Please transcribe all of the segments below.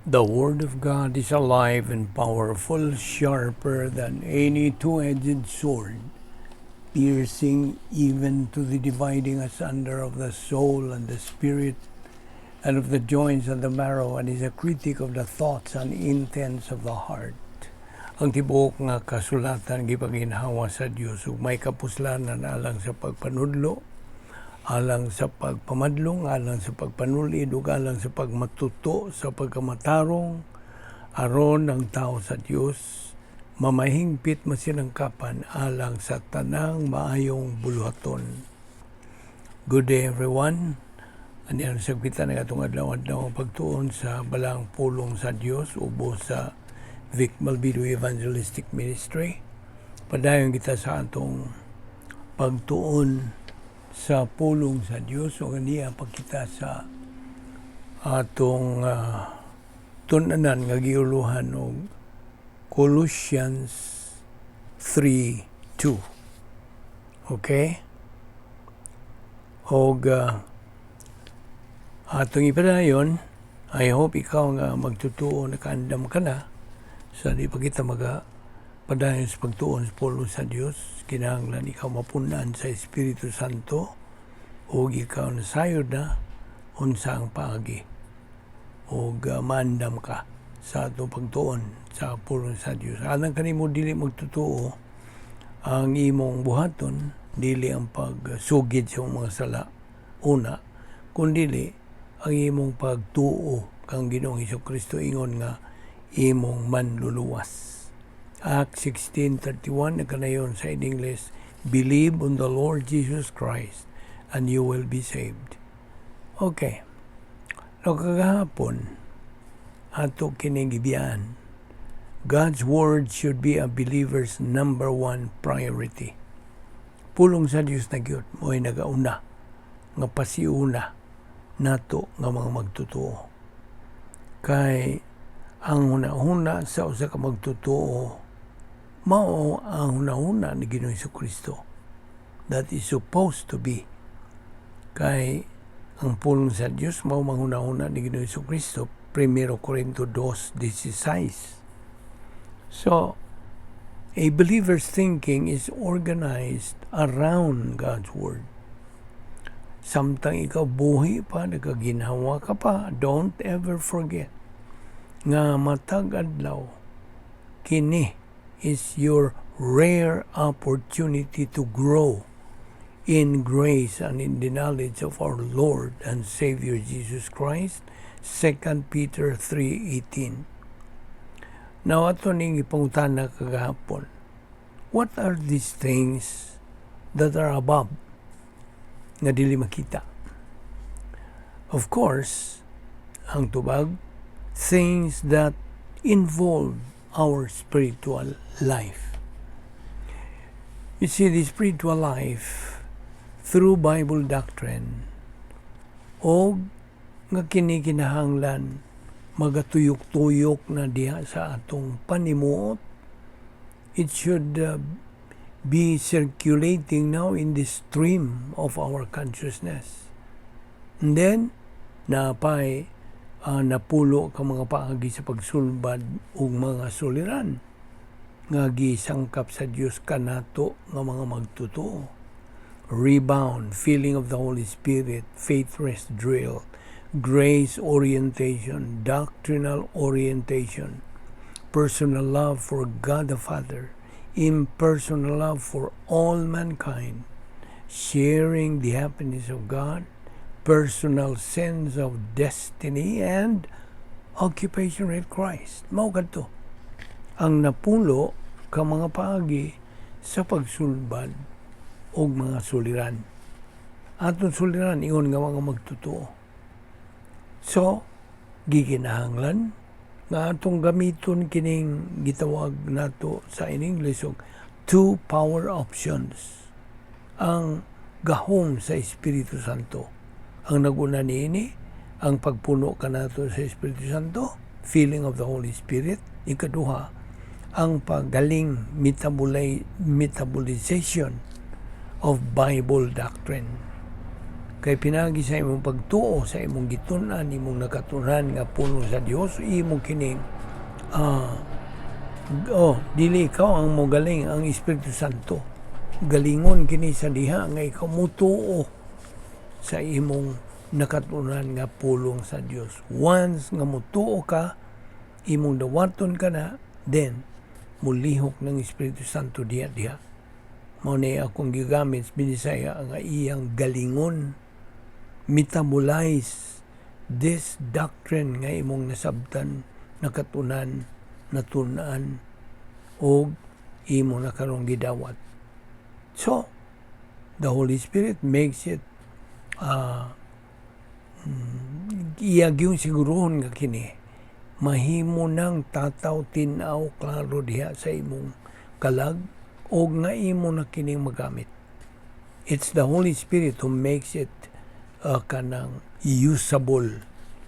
The Word of God is alive and powerful, sharper than any two-edged sword, piercing even to the dividing asunder of the soul and the spirit, and of the joints and the marrow, and is a critic of the thoughts and intents of the heart. Ang tibuok nga kasulatan gipaginhawa sa Dios ug may kapuslanan alang sa pagpanudlo, alang sa pagpamadlong, alang sa pagpanulid, ug alang sa pagmatuto sa pagkamatarong, aron ang tao sa Dios mamahingpit masinangkapan alang sa tanang maayong buluhaton. Good day, everyone. Ani ang sagpitan ng atong adlaw-adlaw ang pagtuon sa balaang pulong sa Dios ubos sa Vic Malvido Evangelistic Ministry. Padayon kita sa atong pagtuon sa pulong sa Dios o ganiya pagkita sa atong tun-anan nga giuluhan og Colossians 3:2. Okay? Og atong ipadayon, I hope ikaw nga magtutuo nakaandam ka na sa di pa kita maga padayon sa pagtuon sa pulong sa Dios. Kinahanglan ikaw mapunan sa Espiritu Santo ug ikaw nasayod na unsa ang paagi ug maandam ka sa atong pagtuon sa pulong sa Dios. Alang kanimo dili magtutuo, ang imong buhaton dili ang pagsugid sa imong mga sala una, kundili ang imong pagtuo kang Ginoong Kristo ingon nga imong manluluwas. Acts 16:31 nagkanayon sa in English, "Believe on the Lord Jesus Christ and you will be saved." Okay. No kagahapon, ato kining gibiyaan. God's Word should be a believer's number one priority. Pulong sa Dios na gyud mo'y nagauna nga pasiuna nato nga mga magtotoo. Kay ang hunahuna sa usa ka magtotoo mao ang hunahuna ni Ginoong Kristo. That is supposed to be. Kay ang pulong sa Dios mao manghunahuna ni Ginoong Kristo, 1 Corinto 2:16. So, a believer's thinking is organized around God's Word. Samtang ikaw buhi pa, nagaginhawa ka pa, don't ever forget nga matag adlaw kini is your rare opportunity to grow in grace and in the knowledge of our Lord and Savior Jesus Christ. 2 Peter 3:18. Now, ato ning ipangutana kagahapon. What are these things that are above nga dili makita? Of course, ang tubag, things that involve our spiritual life. You see, the spiritual life through Bible doctrine o nga kini kinahanglan magatuyok-tuyok na diha sa atong panimuot. It should be circulating now in the stream of our consciousness. And then, napay napulo ka mga paagi sa pagsulbad og mga suliran nga gisangkap sa Dios kanato nga mga magtotoo. Rebound, filling of the Holy Spirit, faith rest drill, grace orientation, doctrinal orientation, personal love for God the Father, impersonal love for all mankind, sharing the happiness of God, personal sense of destiny, and occupation with Christ. Mao kadto ang napulo ka mga paagi sa pagsulbad og mga suliran. Atong suliran ingon nga mga magtotoo. So, gikinahanglan nga atong gamiton kining gitawag nato sa in English og two power options. Ang gahom sa Espiritu Santo. Ang naguna niini, ang pagpuno kanato sa Espiritu Santo, filling of the Holy Spirit. Ikaduha, ang paggaling metabolization of Bible doctrine. Kay pinagi sa imong pagtuo sa imong gitun-an, imong nakatunan nga pulong sa Dios, imo kining oh, dili ikaw ang mogaling, ang Espiritu Santo. Galingon kini sa diha nga ikaw mutuo sa imong nakatunan nga pulong sa Dios. Once nga mutuo ka, imong dawaton ka na, then mulihok ng Espiritu Santo diha diha. Mao ni akong gigamit sa Binisaya nga iyang galingon, metabolize this doctrine nga imong nasabtan, nakatunan, natunan, og imo na karong gidawat. So, the Holy Spirit makes it iya gyud siguruhon nga kini mahimo nang tataw, tin-aw, klaro diha sa imong kalag og nga imo na kining magamit. It's the Holy Spirit who makes it kanang usable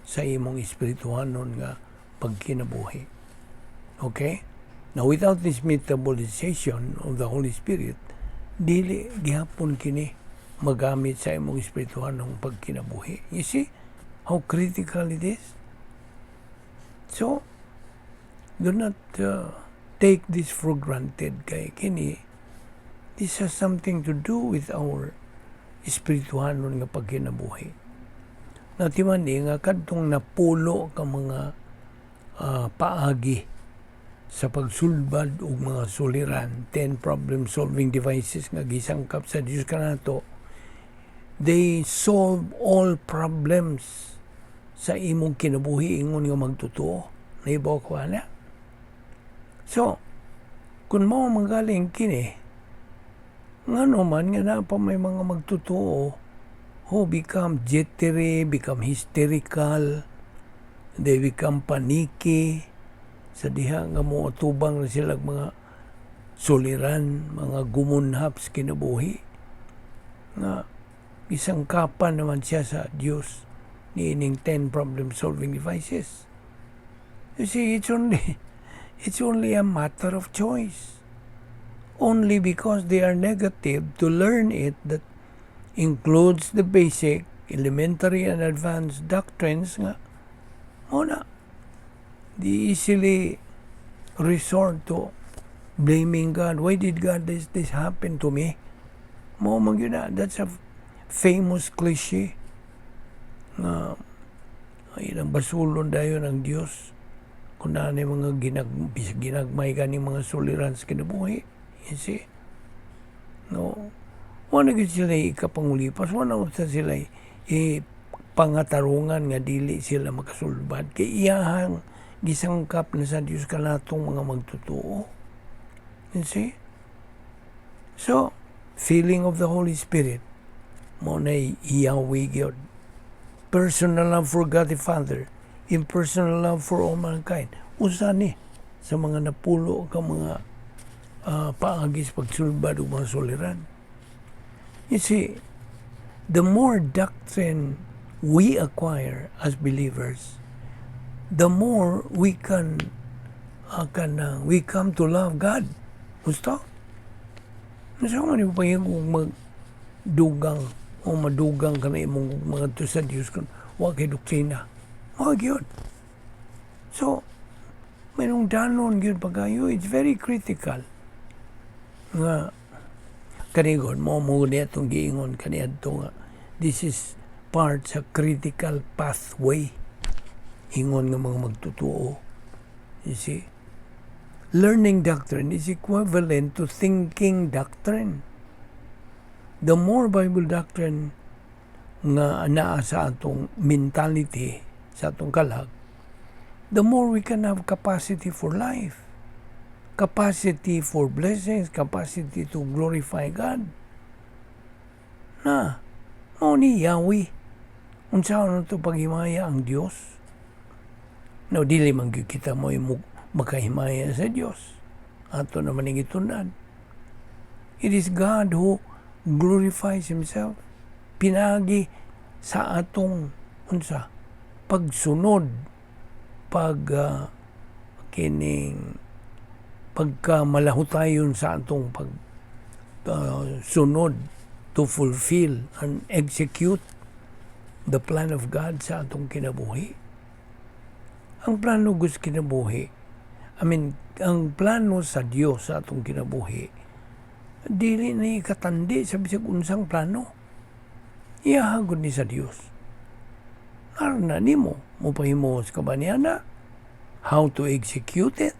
sa imong espirituhanon nga pagkinabuhi. Okay? Now, without this metabolization of the Holy Spirit, dili gihapon kini magamit sa imong espirituhanong pagkinabuhi. You see how critical it is? So, do not take this for granted kay kini, this has something to do with our espirituhanon nga pagkinabuhi. Natiman ni nga kadtong napulo ka mga paagi sa pagsulbad og mga suliran, 10 problem solving devices nga gisangkap sa Dios kanato, they solve all problems sa imong kinabuhi ingon nga magtotoo. Nahibaw ko ana. So, kung mao magaling kini, ngano man nga naa pa may mga magtotoo who become jittery, become hysterical, they become panicky sa diha nga mo atubang na sila mga suliran, mga gumunhap sa kinabuhi nga isangkapan naman siya sa Dios niining 10 problem solving devices. You see, it's only a matter of choice. Only because they are negative to learn it that includes the basic, elementary and advanced doctrines nga mao na they easily resort to blaming God. "Why did God this happen to me?" Mao man gyud na. That's a famous cliche nga ilang basulon dayon ang Dios kung naa ni mga ginagmay gani mga suliran sa kinabuhi. You see? No. Wala gyud sila ikapangulipas. Wala sa sila i pangatarungan nga dili sila makasulbad. Kay iyahang gisangkap na sa Dios kanatong mga magtotoo. You see? So, feeling of the Holy Spirit, mao na Yahweh gyud. Personal love for God the Father, impersonal love for all mankind. Usa ni sa mga napulo ka mga paagi sa pagsulbad ug mga suliran. You see, the more doctrine we acquire as believers, the more we can we come to love God. Gusto? Unsa man yung pahigong magdugang o madugang ka na imong mga to sa Dios kung wa kay doktrina? Wa gyud. So, mayroong danon gyud pagayo. It's very critical nga kanigon mo mo ni atong giingon kaniadto nga this is part sa critical pathway ingon nga mga magtotoo. You see, learning doctrine is equivalent to thinking doctrine. The more Bible doctrine nga naa sa atong mentality, sa atong kalag, the more we can have capacity for life, capacity for blessings, capacity to glorify God. Na, mao ni Yahweh. Unsa na to paghimaya ang Dios? No, dili man gyud kita mo makahimaya sa Dios. Ato naman ning gitun-an. It is God who glorifies Himself. Pinagi sa atong unsa pagsunod, pag kining pagka malahutayon sa atong pag sunod to fulfill and execute The plan of God sa atong kinabuhi. Ang plano sa kinabuhi, I mean, ang plano sa Dios sa atong kinabuhi, dili ni katandi sa bisag unsang plano. Iyaha gud ni sa Dios. Aron na nimo, mopahimuos ka ba niya na? How to execute it?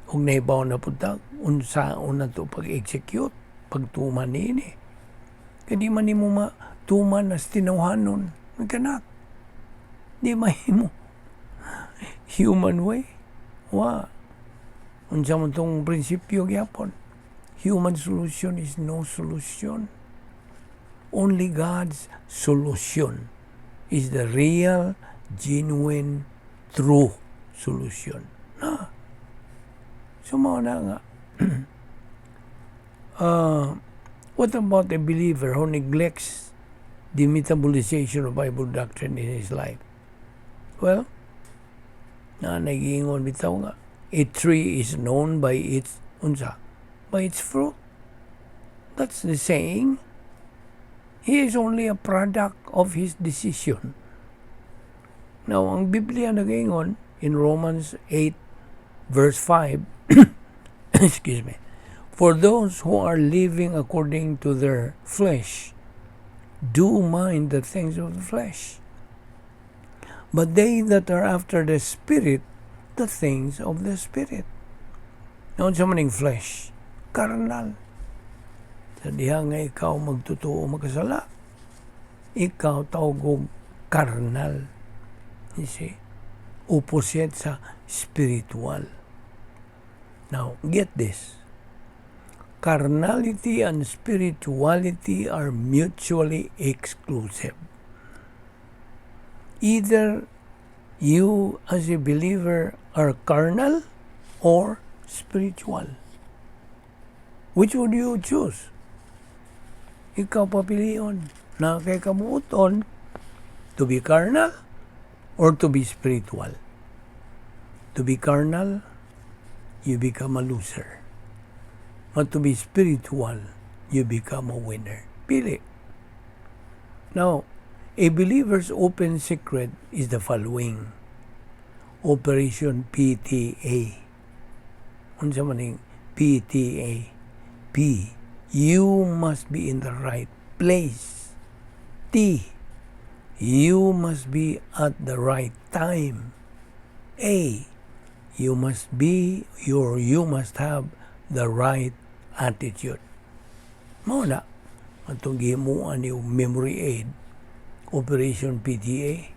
Kung nahibaw na pud ta, unsaon na to pag-execute, pagtuman niini. Kay di man nimo matuman as tinawhanon. We cannot. Di mahimo. Human way. Wa. Unsa man tong prinsipyo gyapon. Human solution is no solution. Only God's solution is the real, genuine, true solution. Na. So mao na nga. What about a believer who neglects the metabolization of Bible doctrine in his life? Well, na nagiingon bitaw nga, a tree is known by its unsa? By its fruit. That's the saying. He is only a product of his decision. Now, ang Biblia nagaingon in Romans 8 verse 5, excuse me, "For those who are living according to their flesh do mind the things of the flesh. But they that are after the Spirit, the things of the Spirit." Now, unsa man ning flesh? Carnal. Sa diha nga ikaw magtutuo makasala, ikaw tawgog carnal. You see? Opposite sa spiritual. Now, get this. Carnality and spirituality are mutually exclusive. Either you as a believer are carnal or spiritual. Which would you choose? Ikaw papilion naa kay kabuoton to be carnal or to be spiritual. To be carnal, you become a loser. But to be spiritual, you become a winner. Pili. Now, a believer's open secret is the following. Operation PTA. Unsa man ning PTA? P. You must be in the right place. T. You must be at the right time. A. You must have the right attitude. Mao na atong gihimuan ni memory aid, Operation PTA,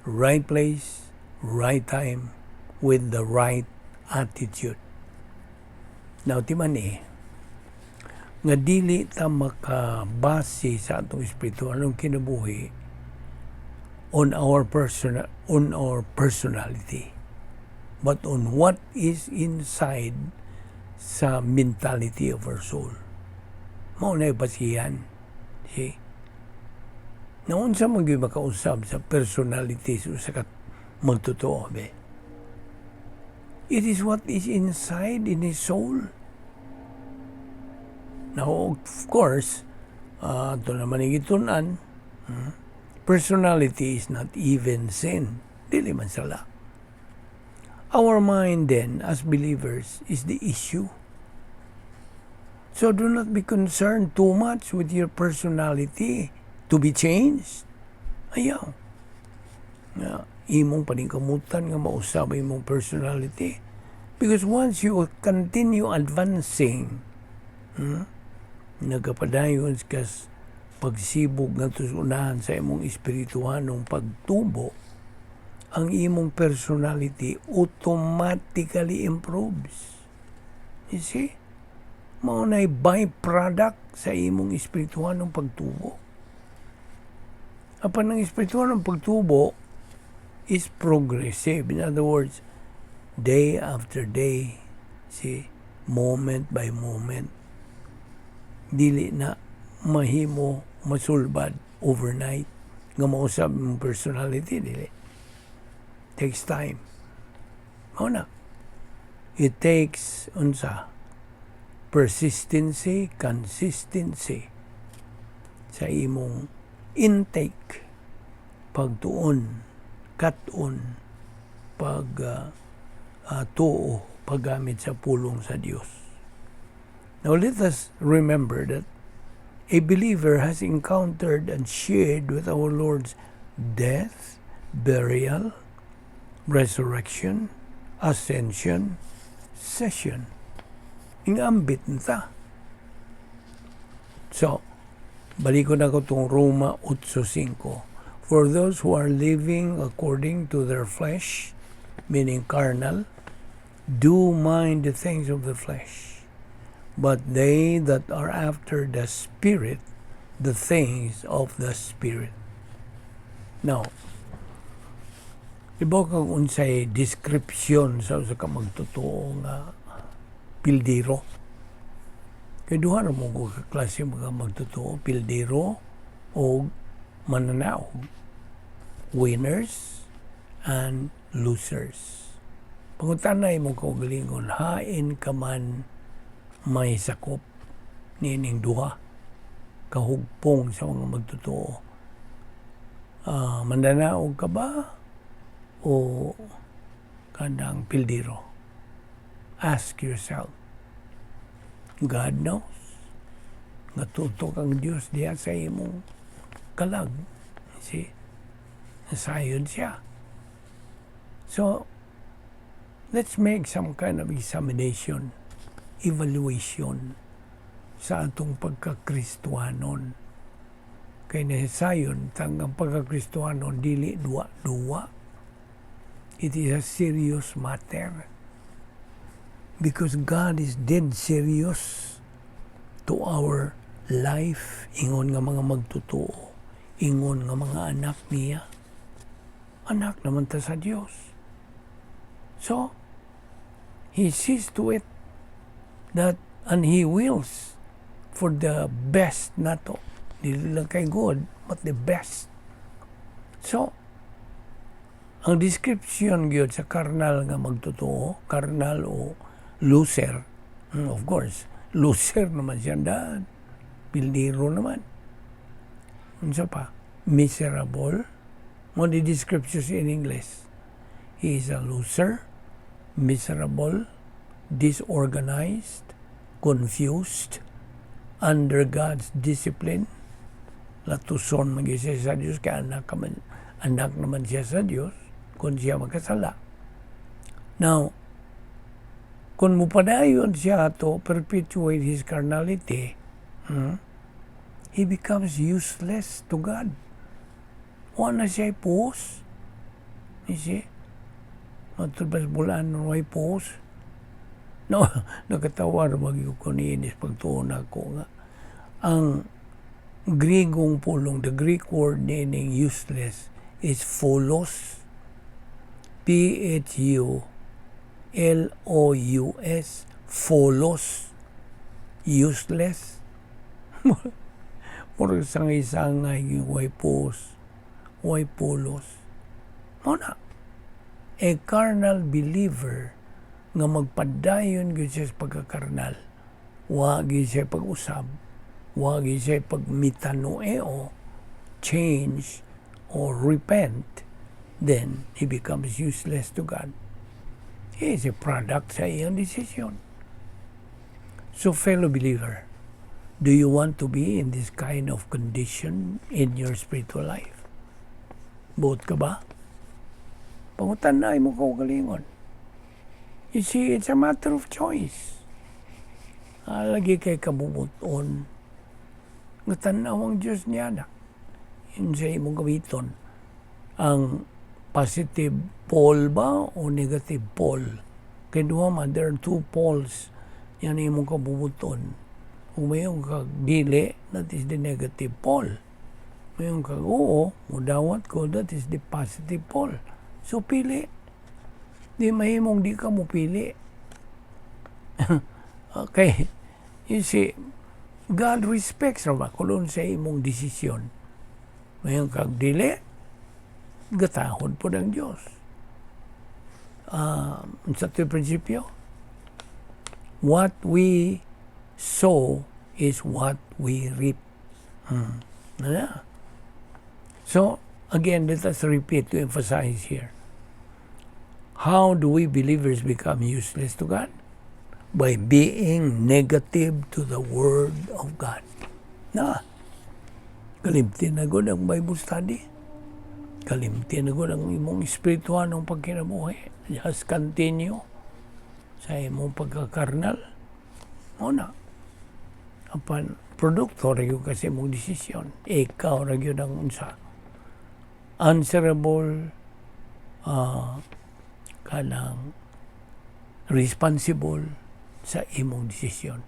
right place, right time, with the right attitude. Now, timan eh, nga dili ta makabase sa atong espiritualong kinabuhi on our personality, but on what is inside sa mentality of our soul. Mao na basihan. See? Naunsa man gyud makausab sa personality sa usa ka magtotoo be? It is what is inside in his soul. Now, of course, ito naman yung gitun-an, personality is not even sin. Dili man sala. Our mind then, as believers, is the issue. So do not be concerned too much with your personality to be changed. Ayaw. Nga, imong paningkamutan nga mausab imong personality. Because once you continue advancing, nagapadayon ka pagsibog nga unahan sa imong espirituhanong pagtubo, ang imong personality automatically improves. You see? Mao na'y byproduct sa imong espirituhanong pagtubo. Apan ang espirituhanong pagtubo is progressive. In other words, day after day, see, moment by moment, dili na mahimo masulbad overnight nga mausab imong personality, dili. Takes time. Mao na. It takes unsa? Persistency, consistency sa imong intake. Pagtuon, katon, pag tuo, paggamit sa pulong sa Dios. Now let us remember that a believer has encountered and shared with our Lord's death, burial, resurrection, ascension, session. Ingambit ta. So, balikon nako tong Roma 8:5. "For those who are living according to their flesh," meaning carnal, "do mind the things of the flesh. But they that are after the Spirit, the things of the Spirit." Now, ibaw kang unsay description sa usa ka magtotoo nga pildiro. Kay duha ra mo ko ka klase mga magtotoo, pildiro o mananaog. Winners and losers. Pangutanay mo kaugalingon, hain ka man may sakop niining duha kahugpong sa mga magtotoo? Mananaog ka ba o kanang pildiro? Ask yourself. God knows. Nga tutok ang Diyos diha sa imong kalag. See? Nasayod siya. So, let's make some kind of examination, evaluation sa atong pagkakristuhanon. Kay nasayon, tang ang pagkakristuhanon dili duwa-duwa. It is a serious matter. Because God is dead serious to our life, ingon nga mga magtotoo, ingon nga mga anak niya. Anak naman ta sa Dios. So, He sees to it that and He wills for the best nato. Dili lang kay good, but the best. So, ang description gyud sa karnal nga magtotoo, karnal o loser, of course, loser naman siya daan. Pildiro naman. Unsa pa? Miserable. Mo di descriptions in English. He is a loser, miserable, disorganized, confused, under God's discipline. Latuson man gyud siya sa Dios kay anak ka man, anak naman siya sa Dios kung siya magkasala. Now, kung mupadayon siya to perpetuate his carnality, he becomes useless to God. Wala na siya puos. You see? Matulbas bulan way puos. No, nakatawa ra magyud ko niinis pagtuon ako nga ang Grigong pulong, the Greek word meaning useless is phulos. Phulos, phulos. Useless. Murag sangay-sangay yung way puos, way pulos. Mao na. A carnal believer nga magpadayon gyud siya sa pagkakarnal. Wa gyud siya pag-usab. Wa gyud siya pagmetanoeo, change or repent, then he becomes useless to God. He is a product sa iyang decision. So, fellow believer, do you want to be in this kind of condition in your spiritual life? Buot ka ba? Pangutan-a imong kaugalingon. You see, it's a matter of choice. Lagi kay kabubuton. Nga tanaw ang Diyos niya na. Yun sa imong gamiton. Ang positive pole ba o negative pole? Kay duha man, there are two poles. Yan imong kabubuton. Kung mayon kag dili, that is the negative pole. Mayon kag oo, mudawat ko, that is the positive pole. So pili. Di mahimong di ka mo pili. Okay. You see, God respects ra ba kulon sa imong desisyon. Mayon kag dili, gatahod po ng Diyos. Sa ito prinsipyo, what we sow is what we reap. Yeah. So, Again, let us repeat to emphasize here. How do we believers become useless to God? By being negative to the Word of God. Na, kalimti na gud ang Bible study. Kalimti na gud ang imong espirituhanong pagkinabuhi. Just continue sa imong pagkakarnal. Mao na. Apan, produkto ra gyud kasi imong desisyon. Ikaw ra gyud ang unsa. Answerable, kanang responsible sa imong desisyon.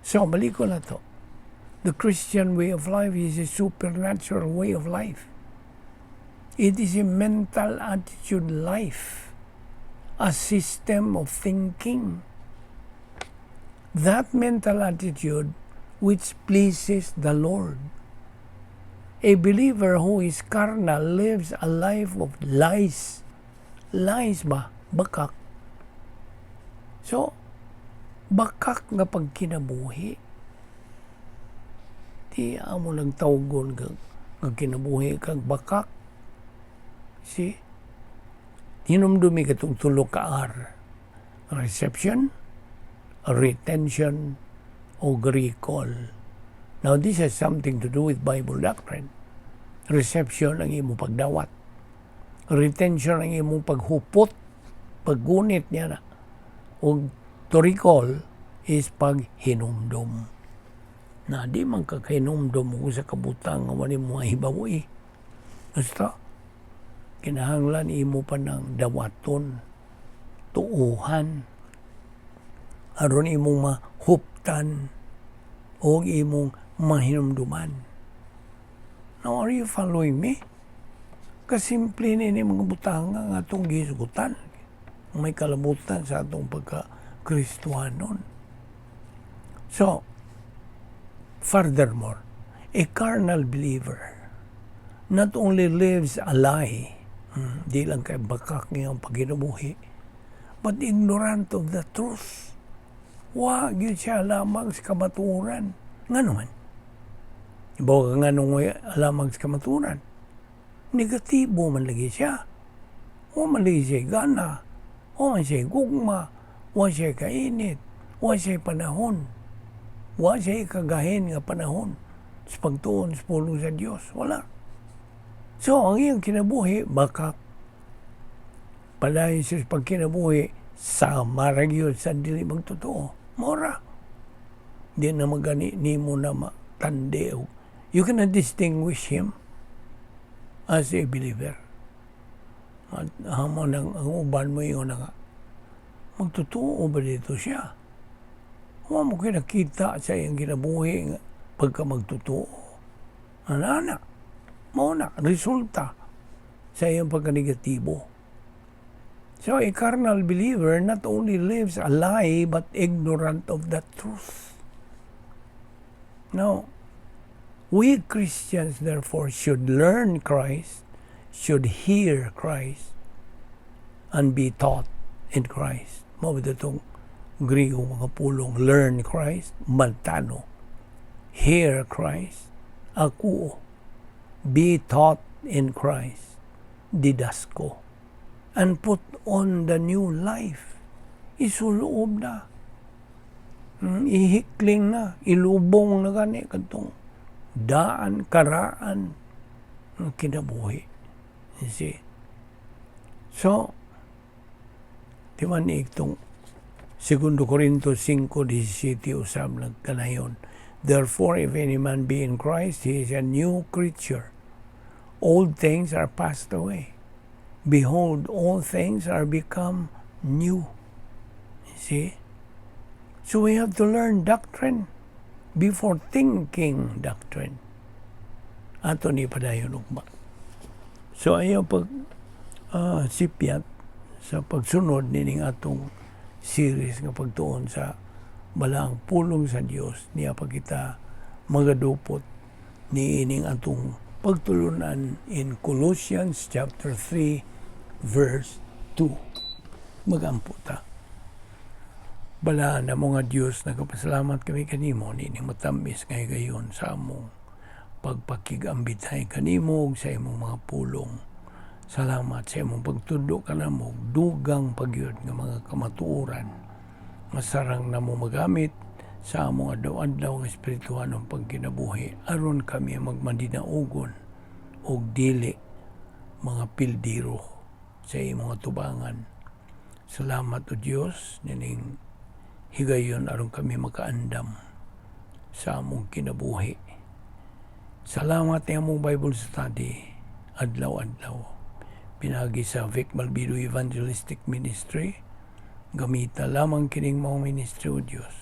So, balik ko na to. The Christian way of life is a supernatural way of life. It is a mental attitude life, a system of thinking. That mental attitude which pleases the Lord. A believer who is carnal lives a life of lies. Lies ba? Bakak. So, bakak nga pagkinabuhi. Di amo lang tawgon nga kinabuhi kag bakak. See? Hinumdumi katong tulo ka R. Reception, retention, o recall. Now, this has something to do with Bible doctrine. Reception ang imong pagdawat. Retention ang imong paghupot, paggunit niya na. O to recall is paghinumdum. Na di man ka kahinumdum mo sa kabutang nga wala mo mahibaw eh. Basta, kinahanglan imo pa ng dawaton, tuuhan, aron imong mahuptan o imong mahinumduman. Now, are you following me? Kasimple ni ni mga butanga nga atong gisgutan. May kalabutan sa atong pagka-Kristuhanon. So, furthermore, a carnal believer not only lives a lie, di lang kay bakak ngayong pagkinabuhi, but ignorant of the truth. Wa gyud siya lamang sa kamatuoran. Nga naman? Ibaw ka nga nung alamang sa kamatuoran. Negatibo man lagi siya. Wa man lagi siya gana. Wa man siya gugma. Wa siya kainit. Wa siya panahon. Wa siya kagahin nga panahon sa pagtuon sa pulong sa Dios. Wala. So, ang iyang kinabuhi, bakak. Padayon siya sa pagkinabuhi, sama ra gyud sa dili magtotoo. Mora. Di na magani nimo na matandi. You cannot distinguish him as a believer. At hamon ang uban mo yun na nga, magtotoo ba dito siya? Wa mo kinakita sa iyang kinabuhi nga pagka magtotoo. Ana, mao na, resulta sa iyang pagka-negatibo. So a carnal believer not only lives a lie but ignorant of the truth. Now, we Christians therefore should learn Christ, should hear Christ, and be taught in Christ. Mao ba itong Griego mga pulong, learn Christ, mantano, hear Christ, akuo, be taught in Christ, didasko, and put on the new life. Isuloob na. Ihikling na, ilubong na gani kadtong daan, karaan ng kinabuhi. You see? So, di man ni itong 2 Corinto 5:17 usab nagkanayon. "Therefore, if any man be in Christ, he is a new creature. Old things are passed away. Behold, all things are become new." You see? So we have to learn doctrine before thinking doctrine. Ato ni padayon ugma. So ayaw pag sipyat sa pagsunod nining atong series nga pagtuon sa balaang pulong sa Dios niya pa kita magadupot ni ining atong pagtulunan in Colossians chapter 3 verse 2. Magampo ta. Balaan na mga Diyos, nagpasalamat kami kanimo nining matamis nga higayon sa among Pagpakigambitay kanimo ug sa imong mga pulong. Salamat sa imong pagtudlo kanamo og dugang pagyud nga mga kamatuoran. Masarang namo magamit sa among adlaw-adlaw nga espirituhanong pagkinabuhi aron kami magmadinaugon og dili mga pildiro sa imong atubangan. Salamat, O Dios, nining higayon aron kami makaandam sa among kinabuhi. Salamat ni among Bible study adlaw-adlaw. Pinagi sa Vic Malbido Evangelistic Ministry. Gamita lamang kining mao ministry, O Dios,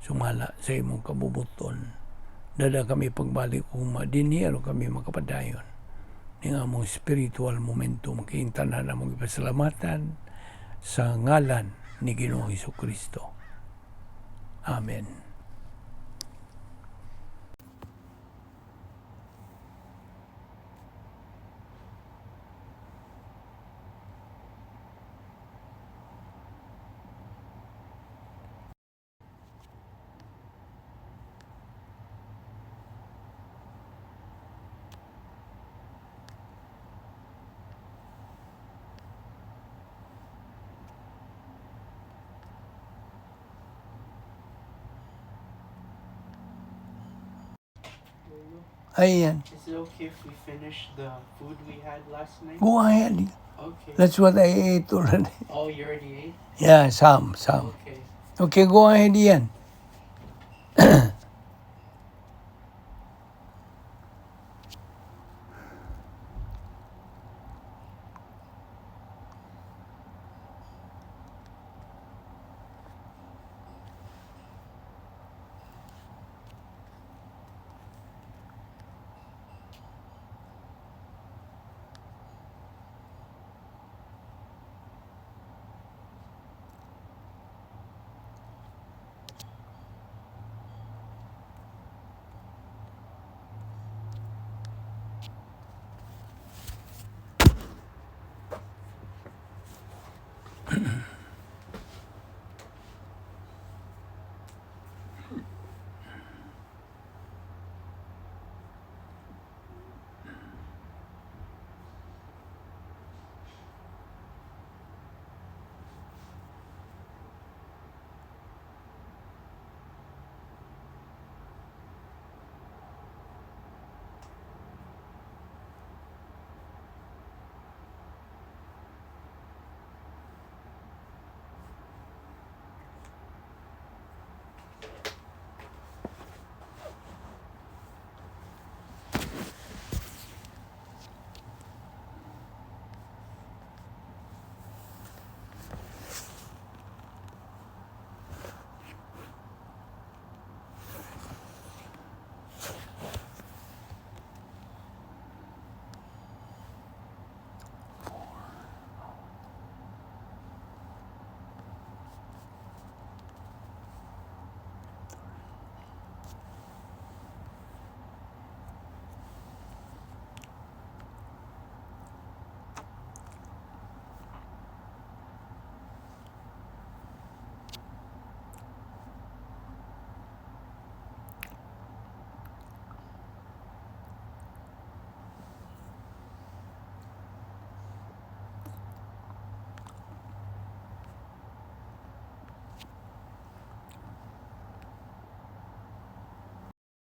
sumala sa imong kabubuton. Dada kami pagbalik ugma dinhi aron kami makapadayon ning among spiritual momentum. Kining tanan among ipasalamatan sa ngalan ni Ginoong Kristo. Amen. Lolo, Ayan. is it okay if we finish the food we had last night? Go ahead. Okay. That's what I ate already. Oh, you already ate? Yeah, some. Okay. Okay, go ahead, Ian.